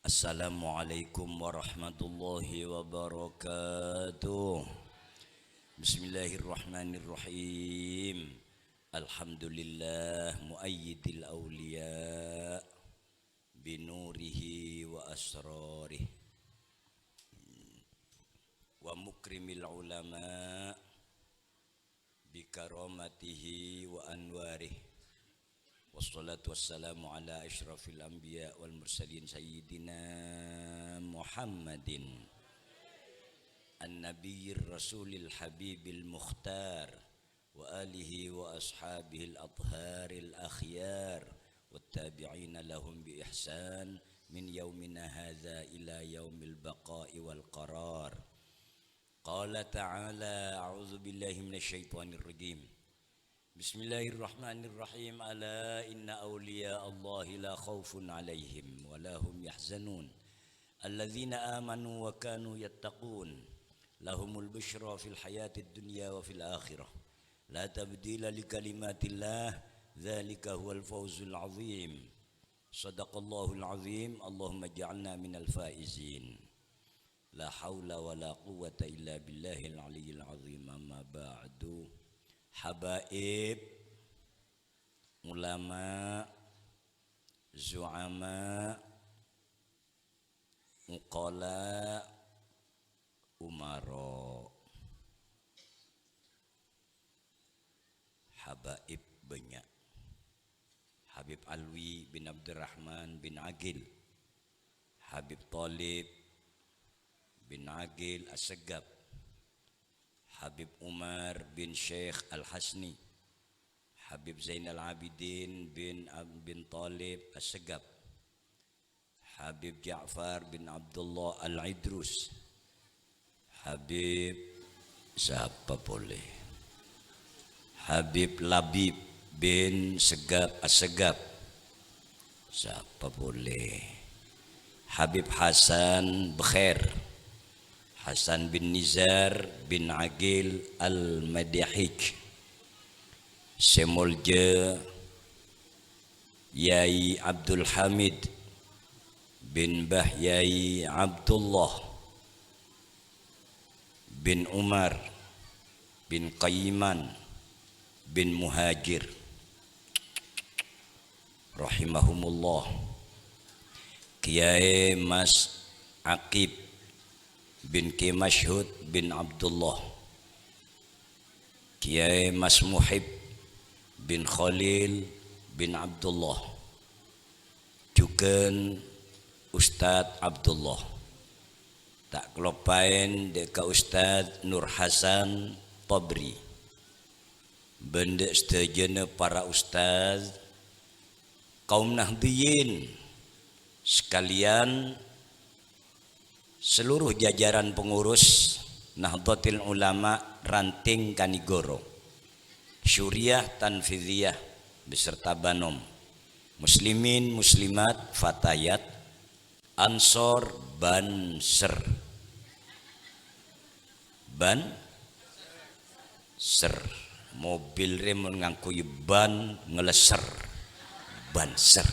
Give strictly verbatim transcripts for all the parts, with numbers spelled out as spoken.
Assalamualaikum warahmatullahi wabarakatuh. Bismillahirrahmanirrahim. Alhamdulillah, muayyidil auliya binurihi wa asrarih, wa mukrimil ulama bikaramatihi wa anwarih. Wassalatu wassalamu ala asyrafil anbiya wal mursalin sayyidina Muhammadin an-nabiyyir rasulil habibil mukhtar wa alihi wa ashabihil atharil akhyar wat tabi'ina lahum bi ihsan min yaumina hadza ila yaumil baqa'i wal qarar. Qala ta'ala, a'udzu billahi minasy syaithanir rajim. Bismillahirrahmanirrahim. Ala inna awliya Allahi la khaufun 'alaihim wa la hum yahzanun. Alladzina amanu wa kanu yattaqun. Lahumul busyra fil hayatid dunya wa fil akhirah. La tabdila li kalimatillah. Dzalika huwal fawzul 'azim. Shadaqallahul 'azim. Allahumma ij'alna minal faizin. La haula wa la quwwata illa billahil aliyyil azim, amma ba'du. Habaib, ulama, zu'ama, uqala, umaro. Habaib bânnya'. Habib Alwi bin Abdurrahman bin Agil, Habib Thalib bin Agil Assegaf, Habib Umar bin Syekh Al-Hasni, Habib Zainal Abidin bin Ab-, bin Thalib Assegaf, Habib Ja'far bin Abdullah Al-Idrus, Habib sapa polè? Habib Labib bin Segaf Assegaf, sapa polè? Habib Hasan Bkhair, Hasan bin Nizar bin Agil Al-Madahij, sè molja Yai Abdul Hamid bin Mbah Yai Abdullah bin Umar bin Qaiman bin Muhajir rahimahumullah, Kiai Mas Aqib bin Ki Masyhud bin Abdullah, Kiai Mas Muhib bin Khalil bin Abdullah, jhughân Ustadz Abdullah. Ta' kaloppaèn dâ' ka Ustadz Nur Hasan Tabri. Bân dâ' sadhâjâna para ustadz, kaum Nahdliyin sakalèyan, seluruh jajaran pengurus Nahdlatul Ulama Ranting Kanigoro, Syuriyah Tanfidhiyah beserta Banom, muslimin, muslimat, fatayat, Ansor, Banser. Ban-, ser. Mobil rè mon ngangghuy ban ngaleser. Banser.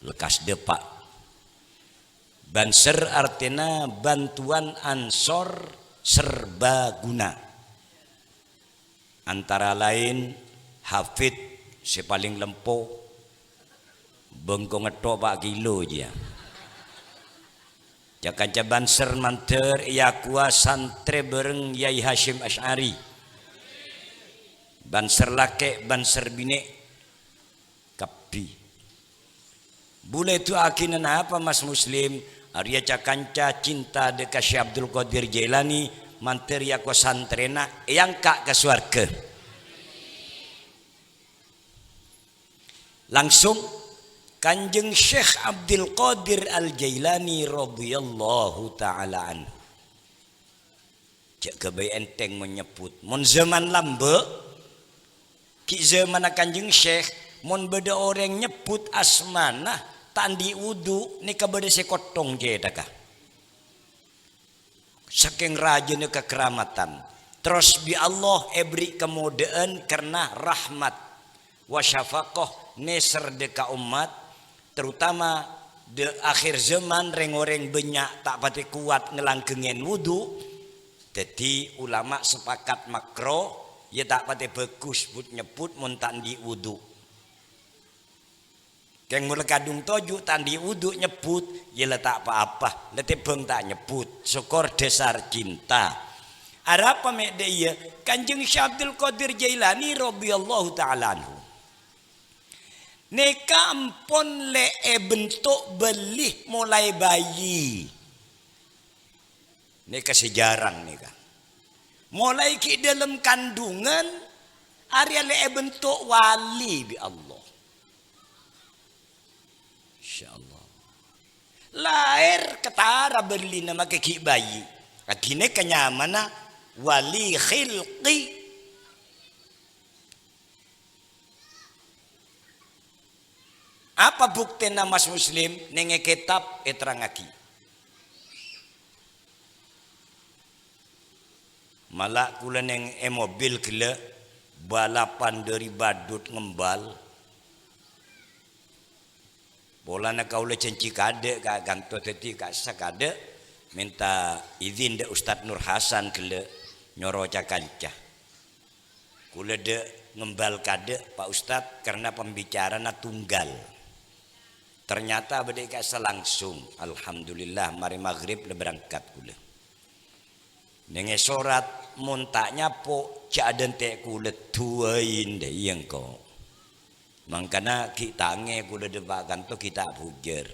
Lekkas dâpa'. Banser artèna bantuan ansor serbaguna. Antara laèn Hafid sè palèng lempo, bengko ngetto' pa' kilo jiyâ. Ca-kanca Banser mandhâr èyakowa santrè bhâreng Yai Hasyim Asy'ari. Banser lakè', Banser binè'. Kabbhi. Bulâ èdu'aaghina napa, Mas Muslim? Arèya ca-kanca cinta dâ' ka Syekh Abdul Qadir Jailani, mandhâr èyakowa santrèna èangka' ka sowarghâ. Langsung, Kanjeng Syekh Abdul Qadir Al-Jailani radhiyallahu ta'ala anhu. Jhâ' ghâbây ènthèng mon nyebbhut. Mon zaman lambâ', ghi' zamanna Kanjeng Syekh, mon bâdâ orèng nyebbhut asmana ta' andi' wudu, nèka bâdâ sè kotthong cèthagghâ. Sakèng rajâna kakaramatan. Terros bi' Allah èberri' kamodâ'ân karna rahmat wa syafaqah nèser dâ' ka ommat, terutama Dâ' akhir zaman, rèng-orèng bânnya' ta' patè kowat ngalangghengngè wudu. Dhâddhi, ulama sepakat makro, ya ta' patè bhâghus but-nyebbut mon ta' andi' wudu. Kèng mola kadhung toju' ta' andi' wudu nyebbut, ya la ta' pa-apa, la tèbhâng ta' nyebbut. Sokor dhâsar cinta. Arapa mè' dâ' iyâ? Kanjeng Syekh Abdul Qadir Jailani radhiyallahu ta'ala anhu. Nèka ampon lè èbento bâli molaè bayi. Nèka sè jhârâng nèka. Molaè ghi' dâlem kandhungan, arèya lè èbento wali bi' Allah. Insyaallah. Laèr katara bâlina makè ghi' bayi. Aghina ka nyamana wali khilqi. Apa buktèna, Mas Muslim? Nèng è kètab èterrangngaghi. Mala kaulâ nèng è mobil ghellâ', balapan dâri Badut ngembal. Polana kaulâ jhânjhi kaadâ' ka kanto, dhâddhi ka'issa' kaadâ' mènta idin dâ' Ustadz Nur Hasan ghellâ' nyoro ca-kanca. Kaulâ dâ' ngembal kaadâ', Pak Ustadz, karena pembicarana tunggal. Ternyata bâdâ è ka'issa' langsung. Alhamdulillah, marè maghrib la berangkat kaulâ. Nèng è sorat, mon ta' nyapo', jhâ' adântè' kaulâ duwâi dâ' iyâ engko'. Mangkana ghi' tangè kaulâ dâpa' kanto ghi' ta' bhujâr.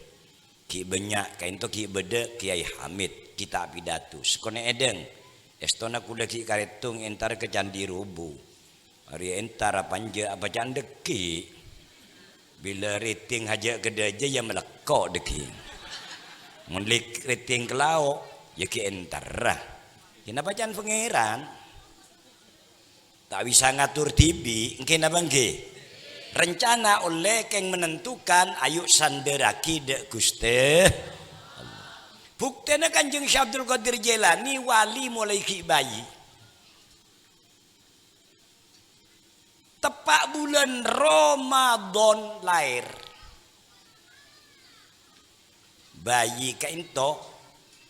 Ghi' bânnya' kaènto ghi' bâdâ Kèyaè Hamid, ghi' ta' pidato. Sakonè' èdhâng, èstona kaulâ ghi' karèttong èntar ka Candhi Robo. Arèya èntar apa enjâ', apa ca'na dâgghi'. Bilâ rèding hajâ' ka dâjâ, ya malèkko' dâgghi'. Mon lè-, rèding ka lao', ya ghi' èntarra. Kènapa ca'na Pangèran? Ta' bisa ngator dhibi', èngghi napa èngghi? Rencana ollè kèng menentukan, ayo sandârraghi dâ' Ghustè Allah. Buktèna Kanjeng Syekh Abdul Qadir Jailani wali molaè ghi' bayi. Teppa' bulân Ramadhan laèr. Bayi kaènto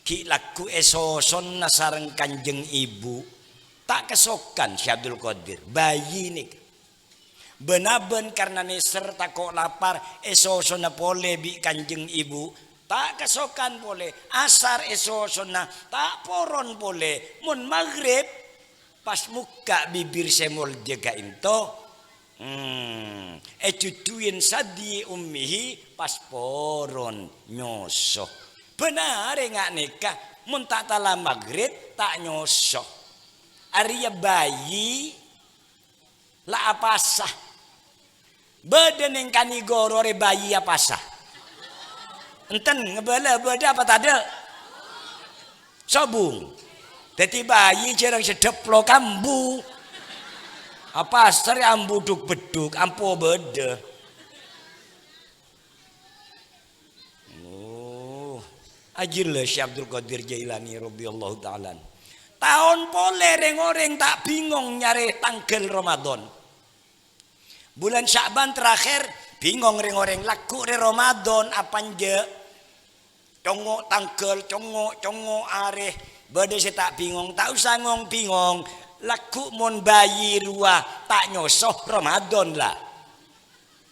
ghi' lagghu' èsosonna sareng kanjeng ibu, ta' kasokan Syekh Abdul Qadir, bayi nèka. Bân-abân karna nèser tako' lapar, èsosonna polè bi' kanjeng ibu, ta' kasokan polè, asar èsosonna, ta' poron polè, mon maghrib, pas mokka' bibir sè molja kaènto, hmm, èjhujhuwin sadi ummihi, pas poron nyoso. Bân arè nga' nèka, mon ta' tala maghrib, ta' nyoso. Arèya bayi la apasa. Bâdâ nèng kanigoro rè bayi apasa? Enten, ngabâlâ bâdâ apa tadâ'? Sobung. Dhâddhi bayi jhârâng sè dhâplok ambu. Apasa rè ambu dhuk-beddhuk, ampo bâdâ. Oh, ajâlâ Syekh Abdul Qadir Jailani radhiyallahu ta'ala anhu. Taon polè rèng-orèng ta' bingong nyarè tangghâl Ramadan. Bulân Sya'ban terakhir, bingong rèng-orèng, lagghu' rè Ramadan apa enjâ'. Congngo' tangghâl, congngo', congngo' arè. Bâdâ sè ta' bingong, ta' osa ngong-bingong. Lagghu' mon bayi rowa ta' nyoso, Ramadan la.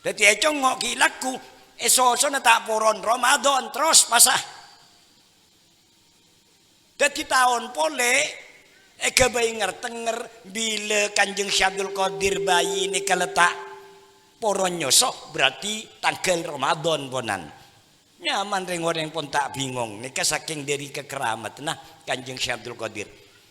Dhâddhi ècongngo' ghi' lagghu', èsosona ta' poron, Ramadan terros pasa. Dhâddhi taon polè èghâbây ngèr-tengngèr bilâ Kanjeng Syekh Abdul Qadir bayi nèka la ta' poron nyoso, berarti tangghâl Ramadan ponan. Nyaman rèng-orèng pon ta' bingong, nèka sakèng dâri kakeramatanna Kanjeng Syekh Abdul Qadir.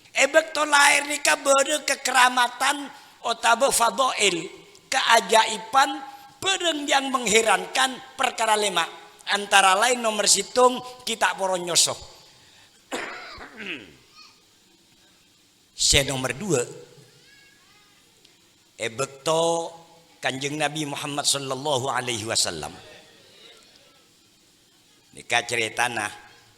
È bâkto laèr nèka bâdâ kakeramatan otabâ fadhail, kaajaiban, bârâng yang mengherankan, parkara lèma', antara laèn nomer sèttong, ghi' ta' poron nyoso. Sè nomer duwâ', è bâkto Kanjeng Nabi Muhammad sallallahu alaihi wasallam. Nèka carètana,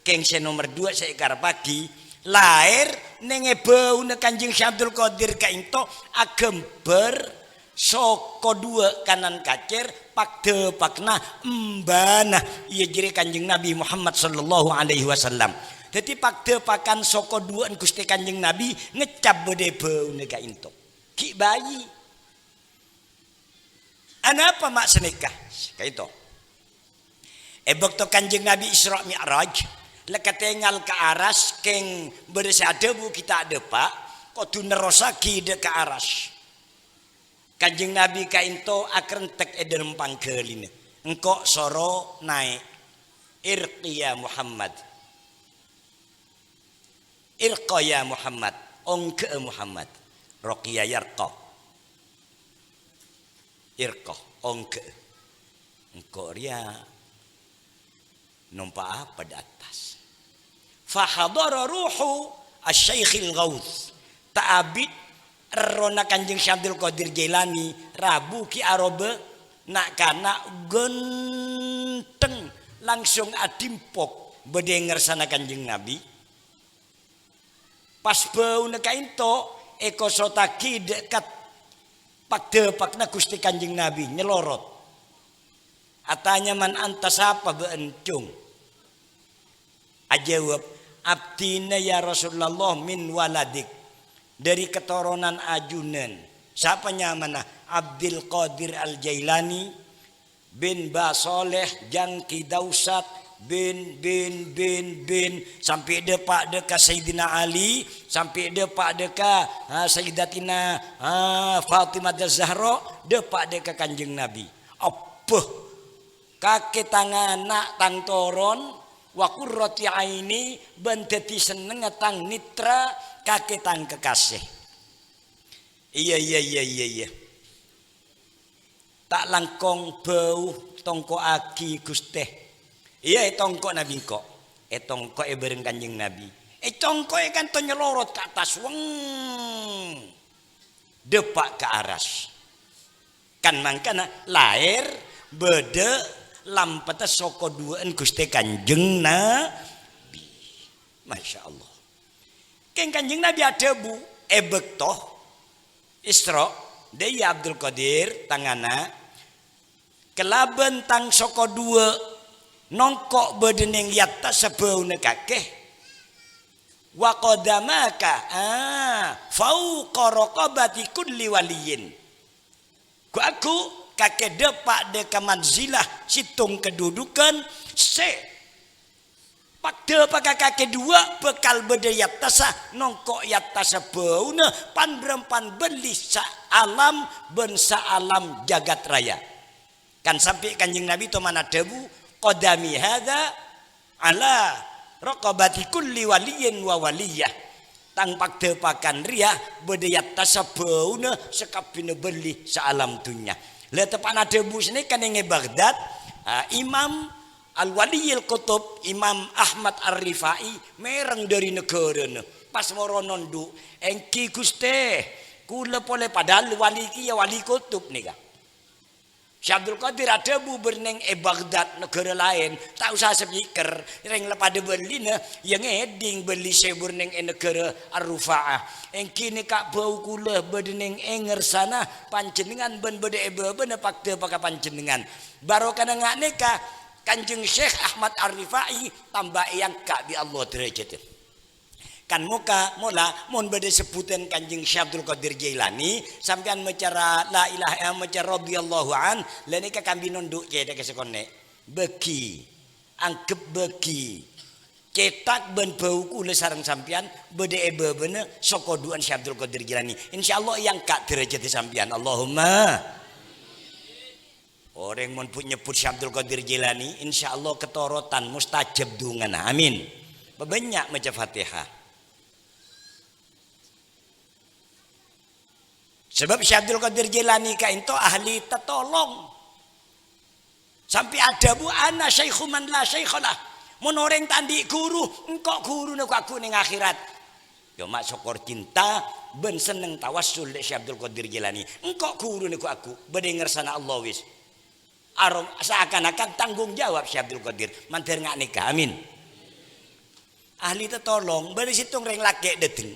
kèng sè nomer duwâ' sè èkarebbhâghi, laèr nèng è bâuna Kanjeng Syekh Abdul Qadir kaènto aghâmbhâr Soko duwâ' kanan kacèr, pak-dâpakna embâna, iyâ jârèya Kanjeng Nabi Muhammad sallallahu alaihi wasallam. Dhâddhi, pak-dâpakan soko duwâ'ân Ghustè Kanjeng Nabi ngeccap bâdâ è bâuna ka'ènto. Ghi' bâji'. Anapa ma' sanèka? Ka'ènto. È bâkto Kanjeng Nabi Isra Mi'raj, la katèngal ka aras, kèng bâdâ sè adhâbu ghi' ta' dâpa', kodhu nerrossaghi dâ' ka aras. Kanjeng Nabi ka'ènto akarèntek è dhâlem pangghâlina. "Engko' soro naè'. Irqi ya Muhammad. Irqa ya Muhammad. Ongghâ'â Muhammad." Roqiya yarqa. Irqa, ongghâ'â. Engko' rèya nompa' apa dâ' attas. Fahadara ruhu asy-syaikhil ghauts. Ta' abit errohna Kanjeng Syekh Abdul Qadir Jailani rabu ghi' aroba na'-kana' ghântheng langsung adhimpok bâdâ è ngarsana Kanjeng Nabi. Pas bâuna ka'ènto èkosottaghi dâ' ka pak-dâpakna Ghustè Kanjeng Nabi, nyelorot. Atanya, "Man anta, sapa bâ'ân, Cung?" Ajâwâb, "Abdina ya Rasulullah min waladik, dâri katoronan ajunan." Sapa nyamana? "Abdul Qadir Al-Jailani bin Ba Saleh Jangki Dausat bin, bin, bin, bin," sampè' dâpa' dâ' ka Sayyidina Ali, sampè' dâpa' dâ' ka, ha, Sayyidatina, ha, Fatimah Az-Zahra, dâpa' dâ' ka Kanjeng Nabi. Abbâ! Kakè tang ana', tang toron, wa qurrati aini, bân dhâddhi sennengnga tang nètra, kakè tang kakasè. Iyâ, iyâ, iyâ, iyâ, iyâ. Ta' langkong bâu tongko'aghi, Ghustè. Iyâ, ètongko' Nabi engko'. Ètongko'è bhâreng Kanjeng Nabi. Ètongko'è kanto nyelorot ka attas, weng. Dâpa' ka aras. Kan mangkana lahèr bâdâ lampetta soko duwâ'ân Ghustè Kanjeng Nabi. Masya Allah. Kèng Kanjeng Nabi adhâbu, è bâkto Isra, "Dâ' iyâ Abdul Qadir, tang ana', kalabân tang soko duwâ' nongko' bâdâ neng è attassa bâuna kakè, wa qadamaka, ah, fauqa raqabati kulli waliyyin." Ghu-, agghu' kakè dâpa' dâ' ka manzilah, sèttong kadhudhughân sè pak-dâpakka kakè duwâ' bhâkal bâdâ è attassa, nongko' è attassa bâuna pan-bârâmpan bâlli saalam bân saalam jagat raya. Kan sampè' Kanjeng Nabi toman adhâbu, "Qadami hadza ala raqabati kulli waliyyin wa waliyyah." Tang pak-dâpakan rèya bâdâ è attassa bâuna sakabbhiyânna bâlli saalam dhunnya. La teppa'na adhâbu sanèka neng è Baghdad, ah, Imam Al-Waliyil Qutub, Imam Ahmad Ar-Rifai, mèreng dâri naghârâna. Pas moro nondhu', "Èngghi, Ghustè, kaulâ polè," padahal wali kèya wali kutub nèka. Syekh Abdul Qadir adhâbu bârnèng è Baghdad, naghârâ laèn, ta' osa speaker, rèng la padâ bâllina, iyâ ngèdhing bâlli sè bârnèng è naghârâ Ar-Rufa'ah. "Èngghi nèka bâu kaulâ bâdâ nèng è ngarsana panjhennengngan bân bâdâ è bâbâna pak-dâpakka panjhennengngan." Barokana nga' nèka, Kanjeng Syekh Ahmad Ar-Rifai tamba èangka' bi' Allah dârâjhâddhâ. Kan moka, mola, mon bâdâ sebbhudhân Kanjeng Syekh Abdul Qadir Jailani, sampèyan maca ra-, la ilaha, eh, maca radhiyallahu an, la nèka kambi nondhu' cèthagghâ sakonè'. Bâgi, angghep bâgi. Cèthak bân bâu kaulâ sareng sampèyan bâdâ è bâbâna soko duwâ'ân Syekh Abdul Qadir Jailani. Insyaallah èangka' dârâjhâddhâ sampèyan. Allahumma. Orèng mon bu-, nyebbhut Syekh Abdul Qadir Jailani, insyaallah katorotan mustajab dungana. Amin. Pabânnya' maca Fatihah. Sabâb Syekh Abdul Qadir Jailani ka'ènto ahli tatolong. Sampè' adhâbu, "Ana syaikhu man la syaikha lah." Mon orèng ta' andi' ghuru, engko' ghuruna ghu-, agghu' neng akhèrat. Coma sokor cinta bân senneng tawassul dâ' Syekh Abdul Qadir Jailani. Engko' ghuruna ghu-, agghu', bâdâ è ngarsana Allah wis. Arom-, seakan-akan tanggung jawab Syekh Abdul Qadir. Mandhâr nga' nèka, amin. Ahli tatolong, bâdâ sèttong rèng lakè' dâteng.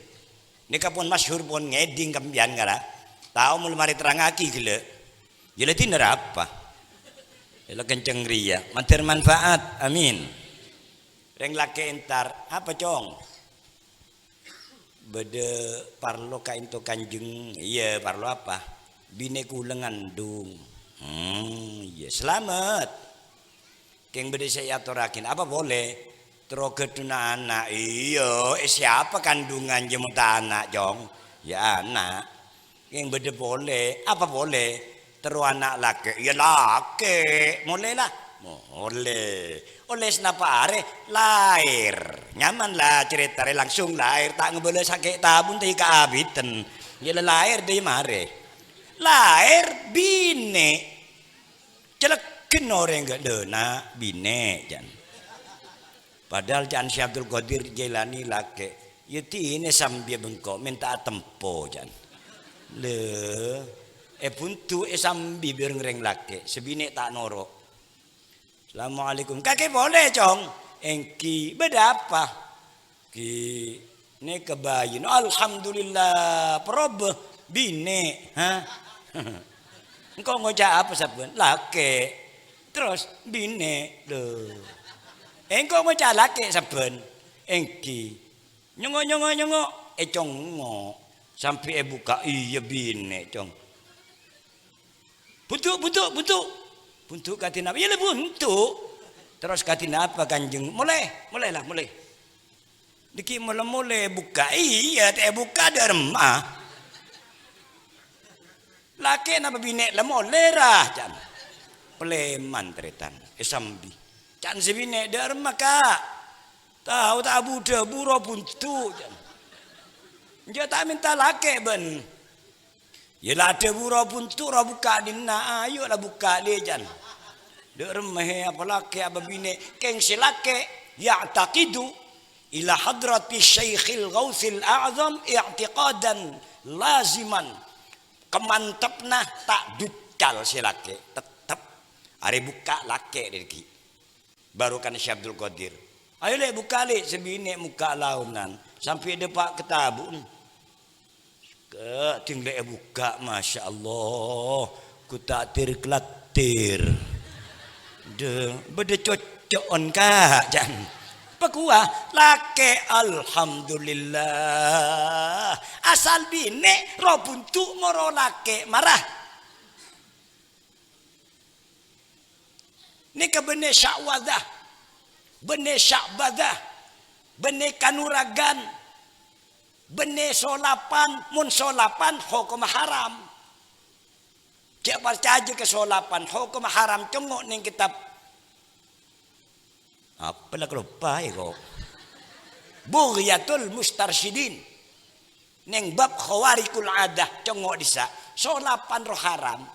Nèka pon masyhur, pon ngèdhing kampèyan ngara. Tao mula marè terrangngaghi ghellâ'. Yâ la dinner apa? Yâ la kenceng rèya. Mandhâr manfaat. Amin. Rèng lakè' entar, "Apa, Cong?" "Bâdâ parlo kaènto Kanjeng." "Iyâ, parlo apa?" "Binè kaulâ ngandung." "Hmm, iyâ, salamet." "Kèng bâdâ sè èatorraghi, apa polè?" "Terro ghâdhuwânna ana'." "Iyâ, è, siapa kandungan jâ' mon ta' ana', Cong?" "Iyâ, ana'." "Kèng bâdâ polè." "Apa polè?" "Terro ana' lakè'." "Iyâ, lakè'." "Molè, la?" "Molè." "Ollè sanapa arè?" "Laèr." Nyaman, la, carèta rè langsung laèr, ta' ngabâlâ sakè' tabu, ta' èkaabitân. Iyâ, la, laèr dâ' marè. "Laèr binè'." Cèlèghân orèng ghâ', "Lho, na', binè'," ca'na. Padahal ca'na Syekh Abdul Qadir Jailani lakè', "Yâ dinè sambiyâ bengko mènta'a tempo," ca'na. Lè, èbhuntu'è sambi bi' rèng-rèng lakè', sè binè' ta' noro'. "Assalamualaikum." "Kakè polè, Cong?" "Èngghi, bâdâ apa?" "Ghi, nèka bâjina." "Alhamdulillah, parobâ binè', ha?" "Engko' ngoca' apa sabbhân?" "Lakè'." "Terros binè', lho." "Engko' ngoca' lakè' sabbhân?" "Èngghi." Nyongngo', nyongngo', nyongngo', ècongngo'. Sambi èbukka', iyâ binè', Cong. "Buntu', buntu', buntu'." "Buntu' kadhi napa?" "Iyâ la buntu'." "Terros kadhi napa, Kanjeng?" "Molè, molè, la, molè." "Dâgghi' molè-molè bukka'?" "Iyâ, ta' èbukka' dâ' remma." "Lakè' napa binè'?" "La molè, ra," ca'na. Palèman, tarètan, èsambi. Ca'na sè binè', "Dâ' remma, Ka'?" "Tao, ta' abu-dhâbu, rowa buntu'," ca'na. "Enjâ' ta' mènta lakè' bân." "Iyâ la adhâbu rowa buntu', rowa bukka' dinna', ayo la bukka' lè," ca'na. "Dâ' remma, he, apa lakè', apa binè'?" Kèng sè lakè', "Ya'taqidu ila hadrati Syaikhil Ghauthil A'zam i'tiqadan laziman." Kamantebbhâ ta' duccal sè lakè', tettep arè bukka' lakè' dâgghi'. Barokana Syekh Abdul Qadir. "Ayo, lè', bukka', lè'," sè binè' mokka' laonan, sambi èdâpa' ka tabu'na. Kè', ding lè' èbukka', masyaallah, gu ta' tir-klattir. Dâ, bâdâ cocco'on, Ka', ca'na. Pakowa, lakè', alhamdulillah. Asal binè', rowa buntu' moro lakè' mara. Nèka bânnè sya'wadhah, bânnè sya'badhah, bânnè kanuragan, bânnè solapan, mon solapan hokomma haram. Jhâ' parcajâ ka solapan, hokomma haram, congngo' neng kètab. Apa la kaloppaè, ko'? Bughyatul Mustarsyidin. Neng bab Khawarikul Adah, congngo' dissa'. Solapan rowa haram.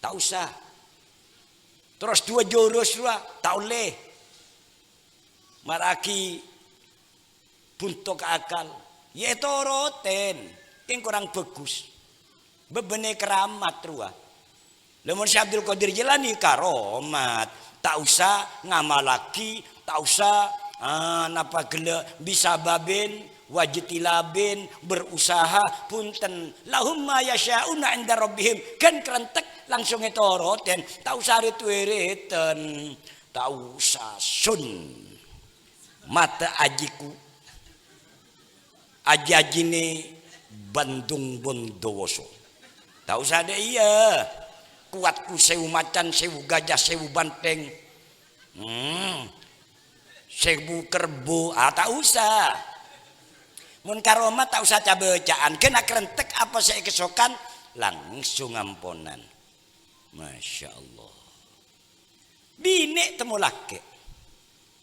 Ta' osa. Terros duwâ' jurus rowa, ta' ollè. Maraghi bunto ka akal. Yâ ètorotèn, kèng korang bhâghus. Bâbâna keramat rowa. Lah mon Syekh Abdul Qadir Jailani karomat, ta' osa ngamallaghi, ta' osa, ah, napa ghellâ' bisababin, wajtilabin, berusaha, bhunten. Lahum ma yasya'una 'inda rabbihim, ghân karentek langsung ètorotèn, ta' osa rit-wiriten, ta' osa sun. Mata ajiku. Aji-ajine Bandung Bondowoso. Ta' osa dâ' iyâ. Kowatku sewu macan, sewu gajah, sewu banteng. Hmm. Sewu kerbau, ah, ta' osa. Mon karomat ta' osa ca-bâcaan. Ghân akarentek apa sè èkasokan, langsung amponan. Masya Allah. Binè' temmo lakè'.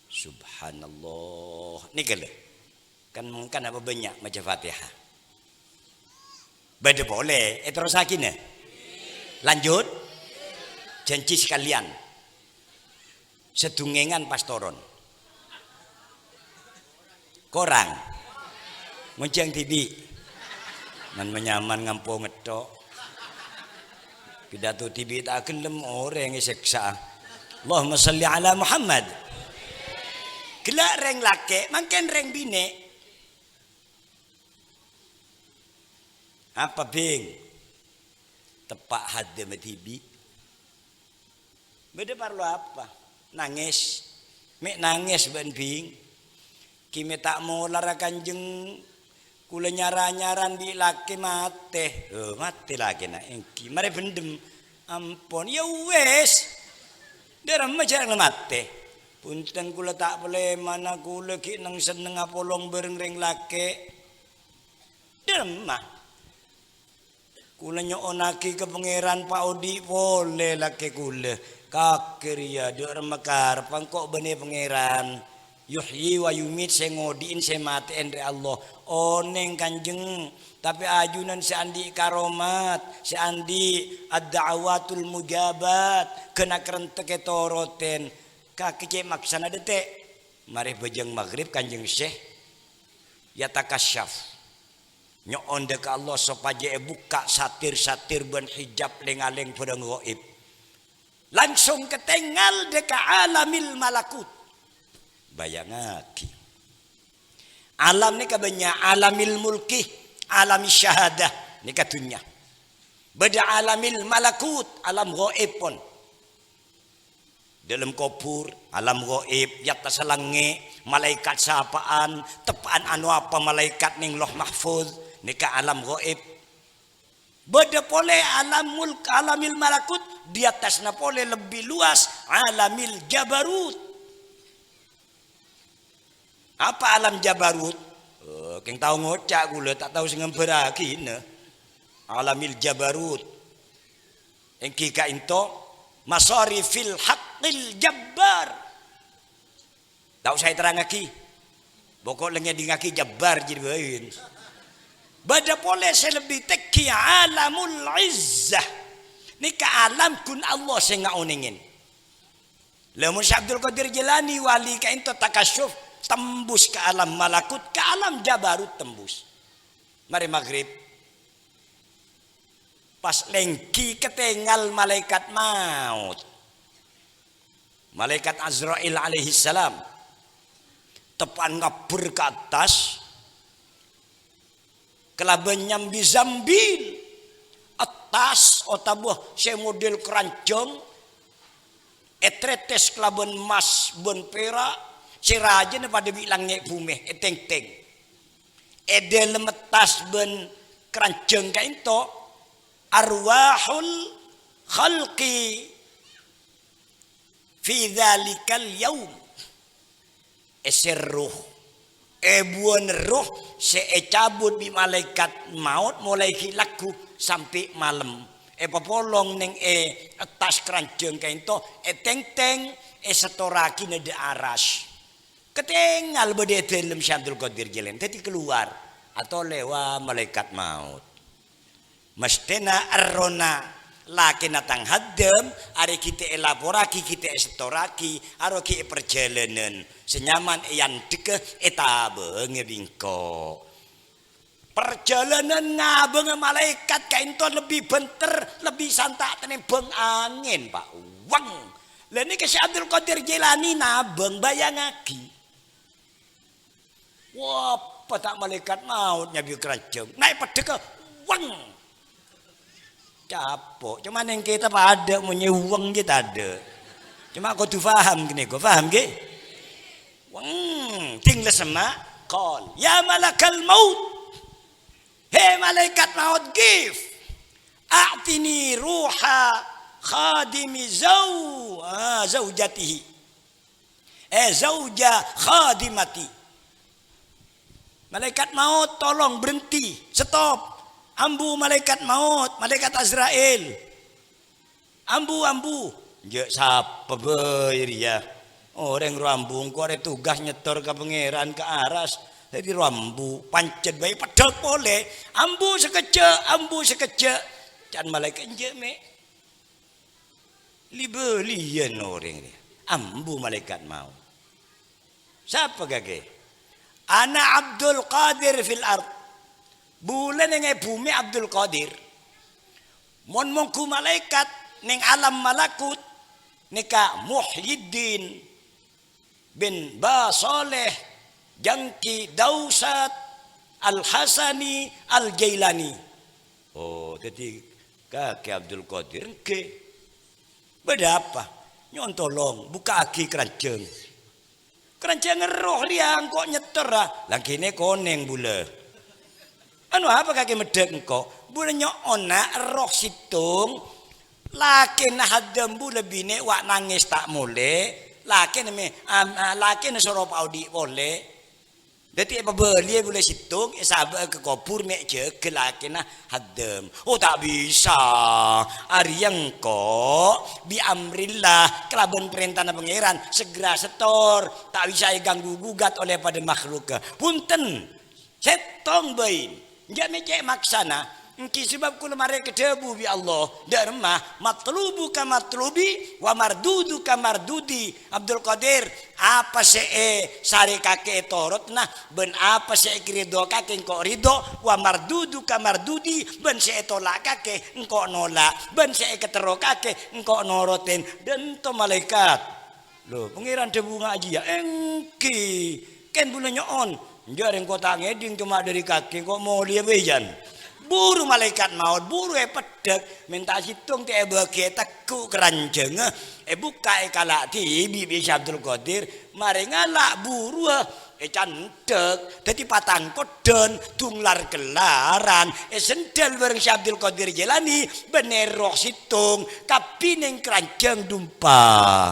Subhanallah. Nèka lho. Kan mangkana apa bânnya' maca Fatihah. Bâdâ polè, èterrossaghina. Lanjut. Janji sakalèyan. Sadhungèngan pas toron. Korang. Ngonjhâng dhibi'. Man-manyaman ngampo ngetthok. Pidato dhibi' ta' ghellem orèng èsèksa. Allahumma shalli ala Muhammad. Ghellâ' rèng lakè', mangkèn rèng binè'. Apa, Bing? Teppa' haddhâ dhibi'. Bâdâ parlo apa? Nangès. Mè' nangès bân bhing. Ghi' mè' ta' molara Kanjeng, kaulâ nyar-anyaran bi' lakè matè. Oh, matè lakèna èngghi. Marè bhendhem. Ampon, ya wis. Dâremma jhâ' la matè. Bhunten, kaulâ ta' palèmana, kaulâ ghi' neng-senneng apolong bhâreng rèng lakè'. Dâremma. Kaulâ nyo'onnaghi ka Pangèran paodi' polè lakè' kaulâ. Kakè rèya, dâ' remma kareppa engko' bânnè Pangèran. Yuhyi wa yumit, sè ngodhi'in, sè matè'èn rè Allah. Onèng, Kanjeng, tapè ajunan sè andi' karomat, sè andi' ad-da'awatul mujabat, ghâna karèntek ètorotèn. Kakè cè' maksana dhâtè'. Marè bhâjâng maghrib Kanjeng Syekh yatakasyaf. Nyo'on dâ' ka Allah sopajâ èbukka' satir-satir bân hijab lèng-alèng bhârâng ghaib. Langsung katèngal dâ' ka alamil malakut. Bhâjângaghi. Alam nèka bânnya', alamil mulki, alamil syahadah, nèka dhunnya. Bâdâ alamil malakut, alam ghaib pon. Dâlem kobhur, alam ghaib, è attassa langngè', malaèkat sapa'an, teppa'an ano apa malaèkat neng Lauh Mahfuz, nèka alam ghaib. Bâdâ polè alam mulk, alamil malakut, è attasna polè lebbi luas, alamil jabarut. Apa alam jabarut? Oh, kèng tao ngoca' kaulâ, ta' tao sè ngambhârraghinah. Alamil jabarut. Èngghi ka'ènto masarifil haqqil jabbar. Ta' osa èterrangngaghi. Pokok la ngèdingngaghi jabbar jârèya bhâi. Bâdâ polè sè lebbi tèngghi alamul izzah. Nèka alam ghun Allah sè ngaonèngè. Lamon Syekh Abdul Qadir Jailani wali ka'ènto takasyuf, tembus ka alam malakut, ka alam jabarut tembus. Marè maghrib. Pas lèngghi katèngal malaèkat maot. Malaèkat Azrail alaihissalam. Teppa'an ngabbher ka attas. Kalabân nyambi zambil, attas otabâ sè model karanjhâng, ètrètes kalabân emmas bân pèra', sè rajâna padâ bi' langngè' bhumè, ètèngtèng. È dâlem attas bân karanjhâng ka'ènto, arwahul khalqi fi dzalikal yaum. Èsèr roh. Èbuwân roh sè ècabut bi' malaèkat maot molaè ghi' lagghu sampè' malem. Èpapolong neng è attas karanjhâng ka'ènto, ètèngtèng, èsettorraghina dâ' aras. Katèngal bâdâ è dâlem Syekh Abdul Qadir Jailani, dhâddhi kalowar, atolè, "Wa, malaèkat maot. Mesthèna èrrona lakèna tang haddhâm, arè ghi' ta' èlaporraghi, ghi' ta' èsettorraghi, aro ghi' è parjhâlânan sè nyaman èandhegghâ ètabângè bi' engko'." Parjhâlânan ngabângnga malaèkat ka'ènto lebbi bhânter, lebbi santa' tanèmbhâng angèn, Pa'. Weng! La nèka Syekh Abdul Qadir Jailani nabâng, bhâjângaghi. Wah, apa ta' malaèkat maot nyabiyâ karanjhâng. Naè' peddhâ ka weng. Capo'. Coma neng kita padâ mon nyèweng ghi' tadâ'. Coma kodhu paham ghâni, ko paham ghi? Weng, ding la semma', qol, "Ya malakal maut. He malaèkat maot, gif. A'tini ruha khadimi zau-, ah, zaujatihi." Eh, zauja khadimati. Malaèkat maot, tolong berhenti, stop. Ambu malaèkat maot, malaèkat Azrail. Ambu, ambu. Jâ' sapa bhâi rèya? Orèng rowa ambu, engko' arè tugas nyèttor ka Pangèran, ka aras. Dhâddhi rowa ambu, pancèt bhâi peddhâk polè. Ambu sakejjhâ', ambu sakejjhâ'. Can malaèkat, "Enjâ', mè'." Li-bâliyân orèng rèya. Ambu malaèkat maot. Sapa kakè? "Ana Abdul Qadir fil ard." Bulâ neng è bhumè Abdul Qadir. Mon mongghu malaèkat neng alam malakut, nèka Muhyiddin bin Ba Saleh Jangki Dausat Al-Hasani Al-Jailani. Oh, dhâddhi Kakè Abdul Qadir, "Èngghi." "Bâdâ apa?" "Nyo'on tolong, bukka'aghi keranjhâng." "Keranjhâng erroh rèya engko' nyettor, ah." "Langghina konèng bulâ." "Anu apa kakè meddhâk engko'?" "Bulâ nyo'ona erroh sèttong. Lakèna haddhâm bulâ binè' wa' nangès ta' molè. Lakèna mè-, am-, a-, lakèna soro paodi' polè." Dhâddhi èpabâliyâ bulâ sèttong, èsabâ'â ka kobhur mè' jâgâ lakèna haddhâm. "Oh, ta' bisa. Arèya engko' bi amrillah, kalabân parèntana Pangèran, segera setor. Ta' bisa èganggu gugat oleh padâ makhluk." "Bhunten, sèttong bhâi. Jhâ' mè' cè' maksana. Èngghi sabâb kaulâ marè èkadhâbu bi' Allah, dâ' remma, 'Matlubuka matlubi wa marduduka mardudi.'" Abdul Qadir, apa sè èsarè kakè ètorot, nah, bân apa sè èkaridho kakè engko' ridho, "wa marduduka mardudi," bân sè ètola' kakè engko' nola', bân sè èkaterro kakè engko' norotin. Dânto malaèkat. "Lho, Pangèran dhâbu ngajiyâ, èngghi, kèng bulâ nyo'on." "Enjâ' rèng ko' ta' ngèdhing, coma dâri kakè ko' molèya bhâi, jân." Buru malaèkat maot, buru èpeddhâk, mènta sèttong ta' èbâghi, ètegghu' keranjhângnga, èbukka' èkala' dhibi' bi' Syekh Abdul Qadir, marè ngala' buruwâ, ècandhâk, dhâddhi patangkoddhân, dunglar-gellaran, èsendhâl bhâreng Syekh Abdul Qadir Jailani, bân èrroh sèttong, kabbhi neng keranjhâng dumpa.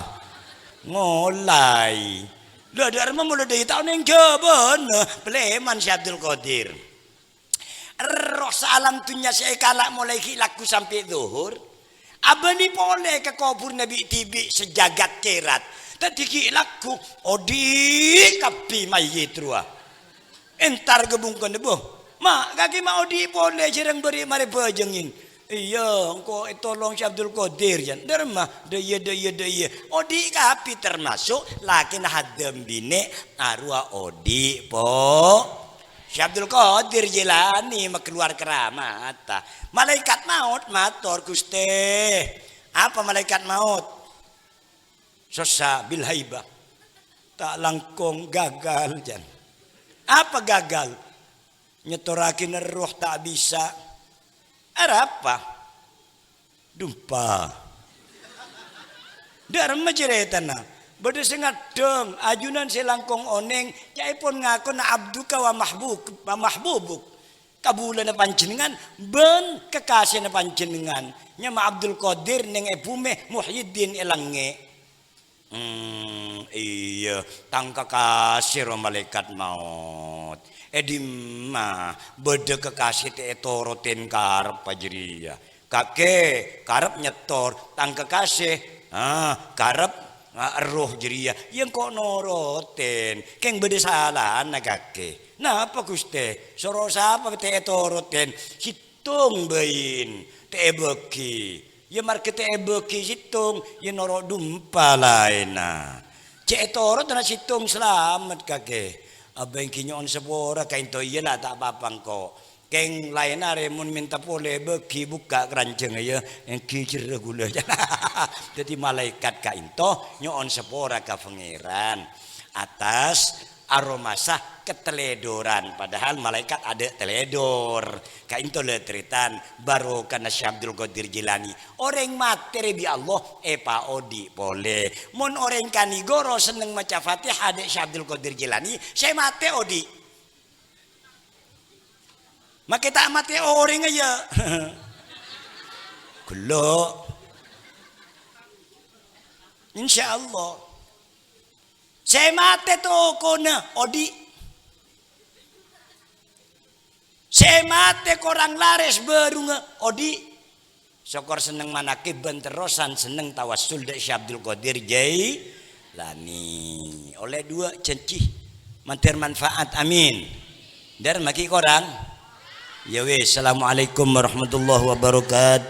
Ngolaè. Lha, dâ' remma molaè dâri ta' onèng jhâbâna, palèman Syekh Abdul Qadir. Erroh saalam dhunnya sè èkala' molaè ghi' lagghu sampè' dhuhur. Abâli polè ka kobhurrâ bi'-dhibi' sajhâghât cèrat. Dhâddhi ghi' lagghu, odi' kabbhi mayyit rowa. Entar ka bungkona, "Bâh, ma', kakè ma' odi' polè, jhârâng bâri' marè bhâjângin." "Iyâ, engko' ètolong Syekh Abdul Qadir, jân." "Dâ' remma?" "Dâ' iyâ, dâ' iyâ, dâ' iyâ." Odi' kabbhi, termasuk lakèna haddhâm binè' arowa odi' po. Syekh Abdul Qadir Jailani makalowar karamata. Malaèkat maot mator, "Ghustè." "Apa malaèkat maot?" "Sossa bil haibah." "Ta' langkong gagal, jân." "Apa gagal?" "Nyettorraghina erroh ta' bisa." "Arapa?" "Dumpa." "Dâ' remma carètana?" "Bâdâ sè ngaddhâng, ajunan sè langkong onèng, ca'èpon ngakona abduka wa mahbuk-, wa mahbubuk. Kabulâna panjhennengngan bân kakasèna panjhennengngan. Nyama Abdul Qadir neng è bhumè, Muhyiddin è langngè'." "Hmm, iyâ, tang kakasè rowa malaèkat maot. È dimma bâdâ kakasè ta' ètorotin kareppa jârèya?" "Kakè karep nyettor, tang kakasè, ah, karep, ah, erroh jârèya." "Iyâ, engko' norotin. Kèng bâdâ salana, Kakè." "Napa, Ghustè? Soro sapa ta' ètorotin?" "Sèttong bhâi ta' èbâghi." "Iyâ, marghâ ta' èbâghi sèttong, iyâ noro' dumpa laènna." "Cè' ètorot na sèttong salamet, Kakè." "Abâ' èngghi nyo'on sapora ka'ènto." "Iyâ la, ta' pa-apa engko'. Kèng laènna arè mon mènta polè bâghi bukka' keranjhângnga, iyâ, èngghi jherrâ ghulâ." Dhâddhi malaèkat ka'ènto nyo'on sapora ka Pangèran atas aromasa katalèdhârân, padahal malaèkat adâ' talèdhâr. Ka'ènto la tarètan, barokana Syekh Abdul Qadir Jailani. Orèng matè rè bi' Allah èpaodi' polè. Mon orèng kanègoro senneng maca Fatihah dâ' Syekh Abdul Qadir Jailani, sè matè odi'. Makè ta' matè orèngnga, yâ. Ghellu'. Insyaallah. Sè matè tokona odi'. Sè matè korang larès bârungnga odi'. Sokor senneng manakib bân terrosan senneng tawassul dâ' Syekh Abdul Qadir Jailani. Ollè duwâ' jhânjhi. Mandhâr manfaat. Amin. Dâr magi korang. Ya wis, assalamualaikum warahmatullahi wabarakatuh.